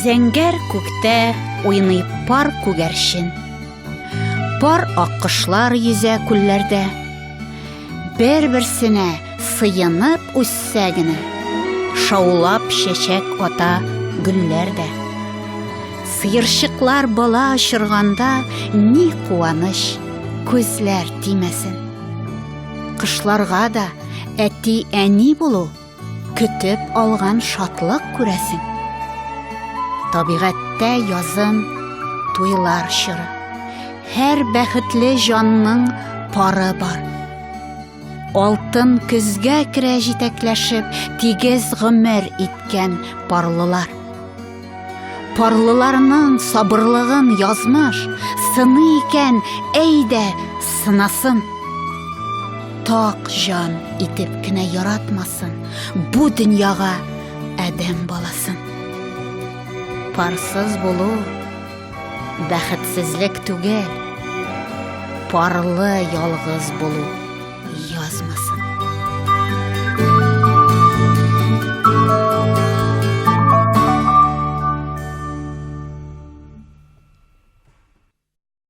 Зәңгәр күктә уйный пар күгәрчен. Пар аккошлар йөзә күлләрдә. Бер-берсенә сыенып үссә генә, шаулап чәчәк ата гөлләр дә. Сыерчыклар бала очырганда ни куаныч, күзләр тимәсен. Кышларга да әти-әни булу көтеп алган шатлык күрәсең. Табигатьтә язын туйлар чоры. Һәр бәхетле җанның пары бар. Алтын көзгә керә җитәкләшеп, тигез гомер иткән парлылар. Парлыларның сабырлыгын язмыш сыный икән, әйдә, сынасын. Так җан итеп кенә яратмасын бу дөньяга адәм баласын. Парсыз булу бәхетсезлек түгел, парлы ялгыз булу.